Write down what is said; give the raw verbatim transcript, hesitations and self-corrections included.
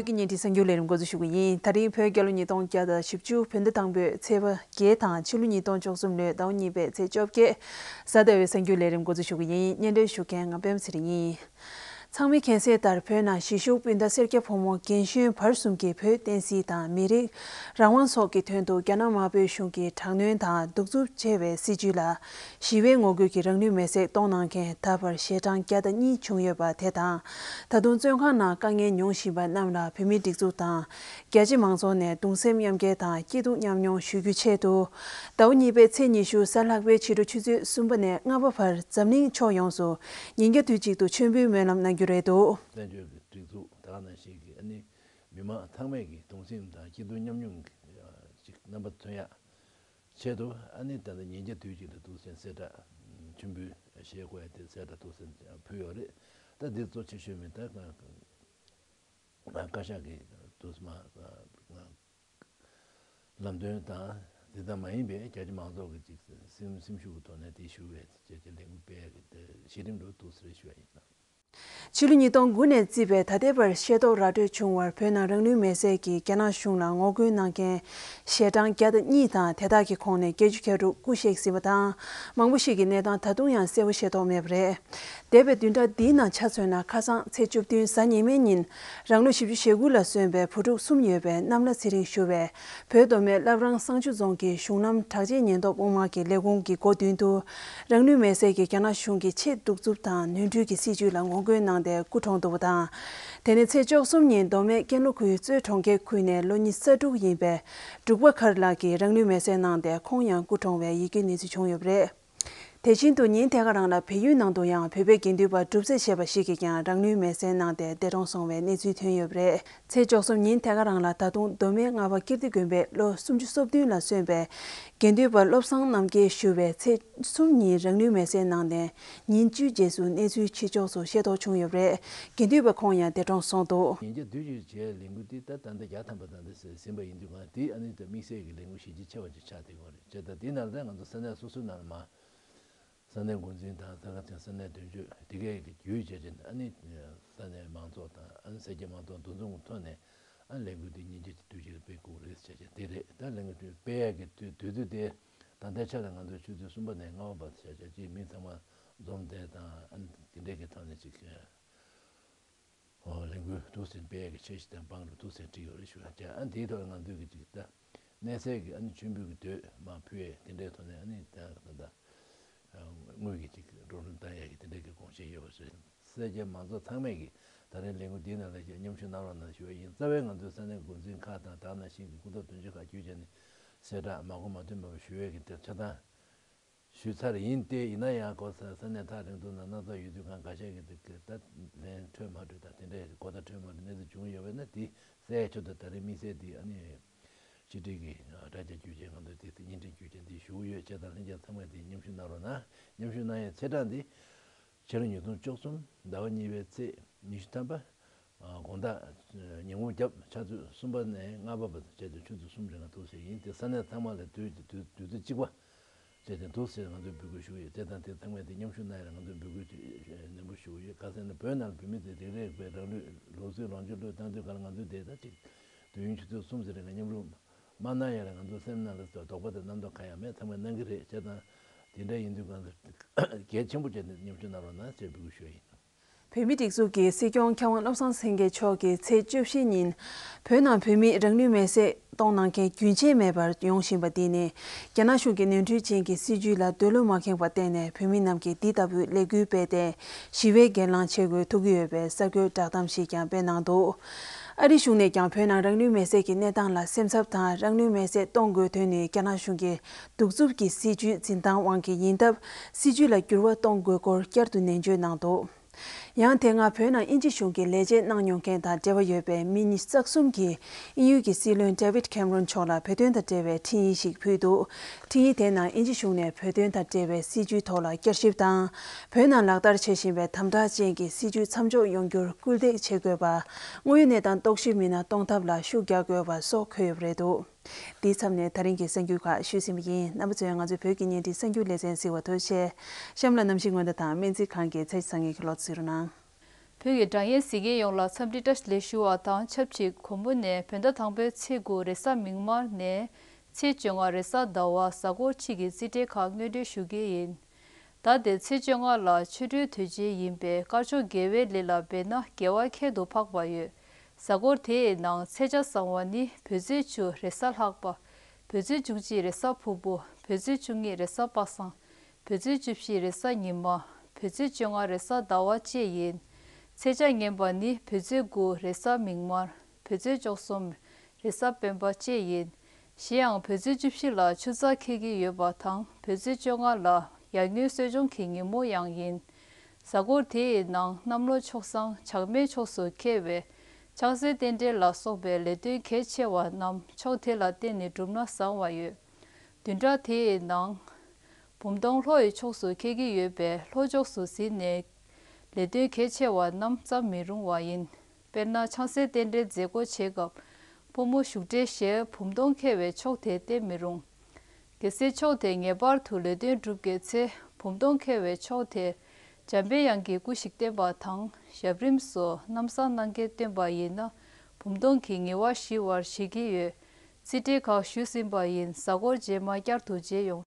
བོད་ཀྱི་བརྙན་འཕྲིན་གསར་འགྱུར་ལས་རིམ་འགོ་འཛུགས་ཞུ་གི་ཡིན། ད་རིང་བོད་རྒྱལ་ལོ་ཉིས་སྟོང་བརྒྱ་དང་བཞི་བཅུ་བོད་ཟླ་དང་པོའི་ཚེས་པ་བརྒྱད་དང་ཕྱི་ལོ་ཉིས་སྟོང་བཅུ་གསུམ་ལོའི་ཟླ་བ་གཉིས་པའི་ཚེས་བཅོ་བརྒྱད། གཟའ་ཟླ་བའི་གསར་འགྱུར་ལས་རིམ་འགོ་འཛུགས་ཞུ་གི་ཡིན། སྙན་སྒྲོན་ཞུ་མཁན་ང་པད་མ་ཚེ་རིང་ཡིན། ཚང་མས་མཁྱེན་གསལ་ལྟར་བོད་ནང་གཞིས་བཞུགས་སྤུན་ཟླ་སེར་སྐྱ་ཕོ་མོ་རྒན་གཞོན་བར་གསུམ་གྱིས་བོད་བསྟན་སྲིད་དང་མི་རིགས་རང་དབང་སོགས་ཀྱི་དོན་དུ་རྒྱ་ནག་དམར་པོའི་གཞུང་གིས་དྲག་གནོན་དང་གདུག་རྩུབ་ཆེ་བའི་སྲིད་བྱུས་ལ་ཞི་བའི་ངོ་རྒོལ་གྱིས་རང་ལུས་མེར་སྲེག་གཏོང་གནང་མཁན་ད་བར་ཞལ་གྲངས་བརྒྱ་དང་གཉིས་བྱུང་ཡོད་པ་དེ་དང་། ད་དུང་བཙོན་ཁང་ནང་དཀའ་ངལ་མྱོང་བཞིན་པ་རྣམས་ལ་བོད་མིའི་སྒྲིག་འཛུགས་དང་། རྒྱ་ཆེ་མང་ཚོགས་ནས་གདུང་སེམས་མཉམ་སྐྱེད་དང་སྐྱིད་སྡུག་མཉམ་མྱོང་ཞུ་རྒྱུའི་ཆེད་དུ། ཟླ་བ་གཉིས་པའི་ཚེས་ཉི་ཤུ་གཟའ་ལྷག་པའི་ཕྱི་དྲོ་ཆུ་ཚོད་གསུམ་པ་ནས་ལྔ་པ་བར་འཛམ་གླིང་ཕྱོགས་ཡོངས་སུ་ཉིན་རྒྱབ་དུས་གཅིག་ཏུ་མཆོད་འབུལ་སྨོན་ལམ་གནང་རྒྱུ་རེད་འདུག། བཙན་བྱོལ་གྱི་སྒྲིག་འཛུགས་ད་ག་ནང་བཞིན་གྱི་ཨ་ནི་མི་མང་ཚང་མས་ཀྱི་གདུང་སེམས་དང་སྐྱིད་སྡུག་མཉམ་མྱོང་གི་ཅིག་རྣམ་པ་མཚོན་ཡག་ཆེད་དུ་ཨ་ནི་ད་ལྟ་ཉིན་རྒྱབ་དུས་གཅིག་ཏུ་འདུག་སེ་གསལ་བསྒྲགས་མཆོད་འབུལ་བཞེས་དགོས་ཡ་དེ་གསལ་བསྒྲགས་འདུག་སེ་ཕུལ་ཡོད་རེད། ད་འདི་གཙོ་ཆེ་ཤོས་མི་ད་བཀའ་ཤག་གི་དུས་མ་ལམ་སྟོན་དང་འདི་ལྟ་མ་ཡིན་པའི་རྒྱ་ཆེ་མང་ཚོགས་ཀྱི་ཅིག་སེམས་སེམས་ཤུགས་ཀྱི་ཐོག་ནས་དེ་ཞུ་བའི་བྱས་རྗེས་ལས་འགུལ་སྤེལ་ཡག་གི་གཞི་རིམ་རུ་འདུག་ཟེར་ཞུ་བ་ཡིན། ཕྱི་ལོ་ཉིས་སྟོང་དགུ་ནས་བརྩིས་པའི་ད་ལྟའི་བར་ཤེས་རྟོགས་ར་སྤྲོད་བྱུང་བར་བོད་ནང་རང་ལུས་མེར་སྲེག་གིས་རྒྱ་ནག་གཞུང་ལ་ངོ་རྒོལ་གནང་མཁན་ཞལ་གྲངས་བརྒྱ་དང་གཉིས་དང་དེ་དག་གི་ཁོངས་ནས་བརྒྱད་ཅུ་གྱ་དྲུག་སྐུ་གཤེགས་ཟིན་པ་དང་། མང་པོ་ཞིག་གི་གནས་སྟངས་ད་དུང་ཡང་གསལ་པོ་ཤེས་རྟོགས་མེད་པ་རེད། འདས་པའི་བདུན་ཕྲག་འདིའི་ནང་ཆ་མཚོན་ན། ཁ་སང་ཚེས་བཅུ་བདུན་གཟའ་ཉི་མའི་ཉིན་རང་ལོ་བཞི་བཅུ་ཞེ་དགུ་ལ་སོན་པའི་བུ་ཕྲུག་གསུམ་ཡོད་པའི་གནམ་ལྷ་ཚེ་རིང་ཞུ་བས། བོད་མདོ་སྨད་བླ་བྲང་བསང་ཆུ་རྫོང་གི་གཞུང་ལམ་དྲག་ཆས་ཉེན་རྟོག་དཔུང་དམག་གི་ལས་ཁུངས་ཀྱི་འགོ་མདུན་དུ་རང་ལུས་མེར་སྲེག་གིས་རྒྱ་ནག་གཞུང་གི་ཆེས་གདུག་རྩུབ་དང་ནོར་འཁྲུལ་གྱི་སྲིད་བྱུས་ལ་ངོ་རྒོལ་གནང་སྟེ་སྐུ་གྲོངས་འདུག་པ་དང་། དེ་ནས་ཚེས་བཅུ་གསུམ་ཉིན་མདོ་སྨད་ཀན་ལྷོ་ཁུལ་གཙོས་གྲོང་ཁྱེར་ཁུལ་ནས་ལོ་ཉི་ཤུ་རྩ་དྲུག་ཡིན་པའི་འབྲུག་པ་མཁར་ལགས་ཀྱིས་རང་ལུས་མེར་སྲེག་གནང་སྟེ་ཁོང་ཡང་སྐུ་གྲོངས་པའི་ཡི་གེའི་གནས་ཚུལ་བྱུང་ཡོད་པ་རེད། དེ་བཞིན་དུ་ཉིན་དེ་ག་རང་ལ་བལ་ཡུལ་ནང་དུ་ཡང་བོད་པའི་དགེ་འདུན་པ་སྒྲུབ་རྩེ་ཞེས་པ་ཞིག་གིས་ཀྱང་རང་ལུས་མེར་སྲེག་གནང་སྟེ་འདས་གྲོངས་སོང་བའི་གནས་ཚུལ་ཐོན་ཡོད་པ་རེད། ཚེས་བཅུ་གསུམ་ཉིན་དེ་ག་རང་ལ་ད་དུང་མདོ་སྨད་རྔ་བ་ཀིརྟི་དགོན་པའི་ལོ་སུམ་ཅུ་སོ་བདུན་ལ་སོན་པའི་དགེ་འདུན་པ་བློ་བཟང་རྣམ་རྒྱལ་ཞུ་བས་ཚེས་གསུམ་ཉིན་རང་ལུས་མེར་སྲེག་གནང་ནས་ཉིན་བཅུའི་རྗེས་སུ་གནས་ཚུལ་ཕྱི་ཕྱོགས་སུ་ཤེས་རྟོགས་བྱུང་ཡོད་པ་རེད། དགེ་འདུན་པ་ཁོང་ཡང་འདས་གྲོངས་སོང་འདུག། ཉིན་རྒྱབ་དུས་གཅིག་བྱས་ལས་འགུལ་འདི་ད་ད་ལྟ་བརྒྱ་ཐམ་པ་ད་ལྟ་ཟིན་པ་ཡིན་དུས་གང་དེ་ཨ་ནི་ད་དམིགས་བསལ་གྱི་ལས་འགུལ་གཞི་རྒྱ་ཆེ་བ་ཅིག་ཆགས་བསྡད་ཡོད་རེད། བྱས་ཙང་འདི་ནང་ལ་ད་ང་ཚོ་ས་གནས་སོ་སོའི་ནང་ལ་མ་ས་གནས་འགོ་འཛིན་དང་ས་ཁ་ཚན་ས་གནས་དོན་གཅོད་དེ་གས་ཀྱི་བརྒྱུད་བྱས་ཏེ་ཨ་ནི་ས་གནས་མང་ཚོགས་དང་ཨ་ནི་སེར་སྐྱ་མང་ཚོགས་འདུ་འཛོམས་ཀྱི་ཐོག་ནས་ཨ་ནི་ལས་འགུལ་འདི་ཉིན་གཅིག་དུས་གཅིག་ལ་སྤེལ་དགོས་རེད་བྱས་ཏེ་དེ་རེད། ད་ལས་འགུལ་དེ་སྤེལ་ཡག་གི་དུས་དུས་ཚོད་དེ་ད་ལྟའི་ཆ་ལ་ང་ཚོ་ཆུ་ཚོད་གསུམ་པ་ནས་ལྔ་པ་བར་བྱས་བྱས་ཅིག་མི་ཚང་མ་འཛོམས་བསྡད་དང་ཨ་ནི་དེ་འདྲས་ཀྱི་ཐོག་ནས་ཅིག་ཨོ་ལས་འགུལ་འདུག་སེ་སྤེལ་གྱི་འཆར་གཞི་དང་བང་རིམ་འདུག་སེ་བྲིས་ཡོད་རེད་ཞུ་ཡ། ཨ་འདིའི་ཐོག་ལ་ང་ཚོས་ཀྱི་ཅིག་ད་གནས་ཚད་ཀྱི་ཨ་ནི་མཆོད་འབུལ་གྱི་དུས་མ་ཕུལ་ཡས་དེ་འདྲའི་ཐོག་ནས་ཨ་ནི་ད་ད་ད་དངུལ་གྱི་ཅིག་འགྲོ་གྲོན་བཏང་ཡས་ཀྱི་དེ་འདྲའི་གི་དགོངས་བཞེས་ཡོད་པ་རེད། སེར་སྐྱ་མང་ཚོགས་ཚང་མས་ཀྱི་ད་རེས་ལས་འགུལ་འདིའི་ནང་ལ་ཞིག་མཉམ་ཞུགས་གནང་རོགས་གནང་ཞུ་ཡ་ཡིན། རྩ་བའི་ང་ཚོའི་ས་གནས་འགོ་འཛིན་ཁག་དང་ད་ནང་བཞིན་གྱི་སྐུ་ཚབ་དོན་གཅོད་ཁག་བརྒྱུད་བྱས་ནས་གསལ་བསྒྲགས་མ་གོ་མ་ཐོན་པ་ཞུ་ཡས་ཀྱི་དེ་ཆ་ཚང་ཞུས་ཚར་ཡིན་ཏེ། ཡིན་ན་ཡང་གོ་ས་ས་གནས་ཐག་རིང་ཐུང་ན་སྣ་ཚོགས་ཡོད་དུས་གང་འགའ་ཤས་ཀྱི་དེ་ད་ལན་འཕྲོད་མ་འཕྲོད་དང་དེ་འདྲའི་གོ་བརྡ་འཕྲོད་མ་འཕྲོད་གནས་ཚུལ་བྱུང་ཡོད་པས་ན་དེ་གསལ་ཆོད་དུ་ད་རེས་དམིགས་བསལ་དེ་ཨ་ནི་ཕྱི་དྲིལ་གྱི་དྲ་རྒྱ་བརྒྱུད་བྱས་ང་ཚོས་དེ་བརྙན་འཕྲིན་བརྒྱུད་བྱས་འདི་ཞུ་གི་ཡོད། བྱས་ཙང་ལྷན་རྒྱས་ཚང་མས་དེ་མཉམ་ཞུགས་གནང་རོགས་གནང་། མཉམ་ཞུགས་གནང་ཡའི་ཚེས་གྲངས་འདི་ཕྱི་ལོ་ཉིས་སྟོང་བཅུ་གསུམ་ཟླ་བ་གཉིས་པའི་ཚེས་ཉི་ཤུ་ཐམ་པ། དགོང་དག་ཉིན་གུང་རྒྱབ་ཆུ་ཚོད་གསུམ་པ་ནས་ལྔ་པ་བར་དུ་བྱས་ཏེ་ཆུ་ཚོད་གསུམ་རིང་ལ་འདུག་ཟེར་ཡིན་ཏེ། ས་གནས་ཚང་མ་ལ་དུས་དུས་དུས་ཚོད་གཅིག་པ་བྱས་ཏེ་འདུག་ཟེར་ང་ཚོས་འབོད་སྐུལ་ཞུ་གི་ཡོད། བྱས་ཙང་དེ་ཚང་མས་དེ་མཉམ་ཞུགས་གནང་ཡ་ལ་ང་ཚོས་འབོད་སྐུལ་ནན་པོ་ཞུ་གི་ཡོད། ག་ཟེར་ན་བོད་ནང་ལ་བོད་མི་དེ་རེ་རེ་བས་རང་ལུས་ལུས་གསོས་ལོངས་སྤྱོད་བློས་བཏང་དུས་ག་ལ་ང་ཚོས་དེ་ད་ཅིག་དུས་ཡུན་ཆུ་ཚོད་གསུམ་ཙམ་རིང་ལ་མཉམ་རུབ་མ་གནང་ཡ་ལ་ང་ཚོའི་སེམས་ནང་ལ་དོགས་པ་དང་རྣམ་རྟོག་གང་ཡང་མེད། ཚང་མས་གནང་གི་རེད། བྱས་ཙང་དེ་འདྲ་ཡིན་དུས་གང་ལ་གལ་ཆེན་པོ་བྱས་ནས་མཉམ་ཞུགས་གནང་རོགས་གནང་ཞེས་འབོད་སྐུལ་ཞུ་ཡ་ཡིན། བོད་མིའི་སྒྲིག་འཛུགས་ཀྱི་སྲིད་སྐྱོང་མཁས་དབང་བློ་བཟང་སེང་གེ་མཆོག་གིས་ཚེས་བཅུ་བཞི་ཉིན་བོད་ནང་བོད་མིས་རང་ལུས་མེར་སྲེག་གཏོང་གནང་མཁན་རྒྱུན་ཆད་མེད་པར་ཡོང་བཞིན་པ་འདི་ནི་རྒྱ་ནག་གཞུང་གི་ནོར་འཁྲུལ་ཅན་གྱི་སྲིད་བྱུས་ལ་འདོད་བློ་མ་ཁེངས་པར་བརྟེན་ནས་བོད་མི་རྣམས་ཀྱིས་འདི་ལྟ་བུའི་ལས་འགུལ་སྤེལ་ཏེ་ཞི་བའི་གྱེན་ལངས་བྱེད་དགོས་ཐུག་གི་ཡོད་པའི་གསར་འགོད་བསྒྲགས་གཏམ་ཞིག་ཀྱང་སྤེལ་གནང་འདུག། ཨ་རིའི་གཞུང་ནས་ཀྱང་བོད་ནང་རང་ལུས་མེར་སྲེག་གི་གནས་སྟངས་ལ་སེམས་འཚབ་དང་རང་ལུས་མེར་སྲེག་གཏོང་དགོས་དོན་ནི་རྒྱ་ནག་གཞུང་གི་གདུག་རྩུབ་ཀྱི་སྲིད་བྱུས་འཛིན་སྟངས་དབང་གིས་ཡིན་སྟབས་སྲིད་བྱུས་ལ་འགྱུར་བ་གཏོང་དགོས་སྐོར་བསྐྱར་དུ་ནན་བརྗོད་གནང་འདུག། ཡང་དེ་སྔ་བོད་ནང་དབྱིན་ཇི་གཞུང་གི་ལས་བྱེད་གནང་མྱོང་མཁན་དང་འབྲེལ་བ་ཡོད་པའི་མི་ཉི་ཤུ་རྩ་གསུམ་གྱིས་དབྱིན་ཡུལ་གྱི་སྲིད་བློན་David Cameron་མཆོག་ལ་བོད་དོན་དང་འབྲེལ་བའི་འཕྲིན་ཡིག་ཞིག་ཕུལ་འདུག། འཕྲིན་ཡིག་དེའི་ནང་དབྱིན་ཇི་གཞུང་ནས་བོད་དོན་དང་འབྲེལ་བའི་སྲིད་བྱུས་ཐོག་ལ་བསྐྱར་ཞིབ་དང་། བོད་ནང་ལག་བསྟར་བྱེད་བཞིན་པའི་དམ་དྲག་ཅན་གྱི་སྲིད་བྱུས་མཚམས་འཇོག་ཡོང་རྒྱུར་སྐུལ་འདེད་བྱེད་དགོས་པ། དངོས་ཡོད་གནས་སྟངས་རྟོག་ཞིབ་མི་སྣ་གཏོང་ཐབས་ལ་ཤུགས་རྒྱག་དགོས་པ་སོགས་འཁོད་ཡོད་པ་རེད་འདུག། འདིའི་མཚམས་ནས་ད་རིང་གི་གསར་འགྱུར་ཁག་ཞུས་ཟིན་པ་ཡིན། རྣམ་པ་ཚོས་ང་ཚོའི་བོད་ཀྱི་བརྙན་འཕྲིན་གསར་འགྱུར་ལེ་ཚན་གཟིགས་པར་ཐུགས་རྗེ་ཆེ། གཤམ་ལ་གནམ་གཤིས་སྔོན་བརྡ་དང་སྨན་རྩིས་ཁང་གི་ཚེས་བཅུ་གཉིས་ཀྱི་ལོ་ཚིགས་རོགས་གནང་། བོད་ཀྱི་སྒྲ་སྙན་གཟིགས་མཁན་ཡོངས་ལ་འཚམས་འདྲི་བཀྲ་ཤིས་བདེ་ལེགས་ཞུ་བ་དང་ཆབས་ཅིག་དགོང་མོ་ནས་བོད་ཟླ་དང་པོའི་ཚེས་དགུ་རེས་གཟའ་མིག་དམར་ནས་ཚེས་བཅོ་ལྔ་རེས་གཟའ་ཟླ་བ་གཟའ་འཁོར་ཕྱེད་ཀྱི་རྩིས་འབྲས་ཁག་སྔོན་འགྲོས་ཞུ་གི་ཡིན། ཟླ་འདིའི་ཚེས་བཅོ་ལྔ་ལ་ཆོ་འཕྲུལ་དུས་ཆེན་ཡིན་པས་དཀར་ཕྱོགས་དགེ་བའི་ལས་ལ་འབད་ན་དགེ་བ་ཁྱད་དུ་འཕགས་པ་ཡོད། གཟའ་འཁོར་དེའི་ནང་ཚེས་ཆ་བཟང་བ་ནི་བོད་ཚེས་བཅུ་རེས་གཟའ་ལྷག་པ། བོད་ཚེས་བཅུ་གཅིག་རེས་གཟའ་ཕུར་བུ། བོད་ཚེས་བཅུ་གཉིས་རེས་གཟའ་པ་སངས། བོད་ཚེས་བཅུ་བཞི་རེས་གཟའ་ཉི་མ། བོད་ཚེས་བཅོ་ལྔ་རེས་གཟའ་ཟླ་བ་བཅས་ཡིན། ཚེས་ཆ་ངན་པ་ནི་བོད་ཚེས་དགུ་རེས་གཟའ་མིག་དམར། བོད་ཚེས་བཅུ་གསུམ་རེས་གཟའ་སྤེན་པ་བཅས་ཡིན། གཞན་ཡང་བོད་ཚེས་བཅུ་བཞི་ལ་ཆུ་ཚགས་འཁེལ་གྱི་ཡོད་པ་དང་བོད་ཚེས་བཅོ་ལྔ་ལ་ཡར་ངོའི་གསོ་སྦྱོང་གི་ཉིན་མོ་ཡང་ཡིན། གཟའ་འཁོར་དེ་ཡི་ནང་གནམ་ལོ་མཆོག་བཟང་བྱང་མའི་ཕྱོགས་སུ་འཁེལ་བས་ཆང་སའི་རྟེན་འབྲེལ་ལ་སོགས་པའི་ལས་དོན་གལ་ཆེ་བ་རྣམས་ཕྱོགས་དེ་ལ་བརྟེན་ནས་བསྒྲུབས་ན་བཟང་བ་ཡོད། བདུན་ཕྲག་དེ་ཡི་ནང་བུམ་སྟོང་ལྷོ་ཡི་ཕྱོགས་སུ་འཁེལ་གྱི་ཡོད་པས་ལྷོ་ཕྱོགས་སུ་གཟིགས་ནས་ལས་དོན་གལ་ཆེ་བ་རྣམས་བརྩམ་མི་རུང་བ་ཡིན། དཔེར་ན་ཆང་སའི་རྟེན་འབྲེལ་མཛད་སྒོ་བྱེད་སྐབས་ཕོ་མོ་བཞུགས་གྲལ་བཞིར་བུམ་སྟོང་འཁེལ་བའི་ཕྱོགས་དེ་བསྟེན་མི་རུང་། གལ་སྲིད་ཕྱོགས་དེ་ངེས་པར་དུ་ལས་དོན་སྒྲུབ་དགོས་ཚེ་བུམ་སྟོང་འཁེལ་བའི་ཕྱོགས་དེར་འཇམ་པའི་དབྱངས་ཀྱི་སྐུ་ཞིག་བསྟེན་པ་དང་ཞབས་རིམ་སོགས་ལམ་སང་གནང་གལ་བསྟུན་པ་ཡིན་ན་བུམ་སྟོང་གི་ངལ་བ་ཞི་བར་བྱེད་ཀྱི་ཡོད། རྩིས་འབྲས་ཁག་ཞུས་ཟིན་པ་ཡིན། གཟའ་འཁོར་རྗེས་མ་བསྐྱར་དུ་མཇལ་ཡོང་།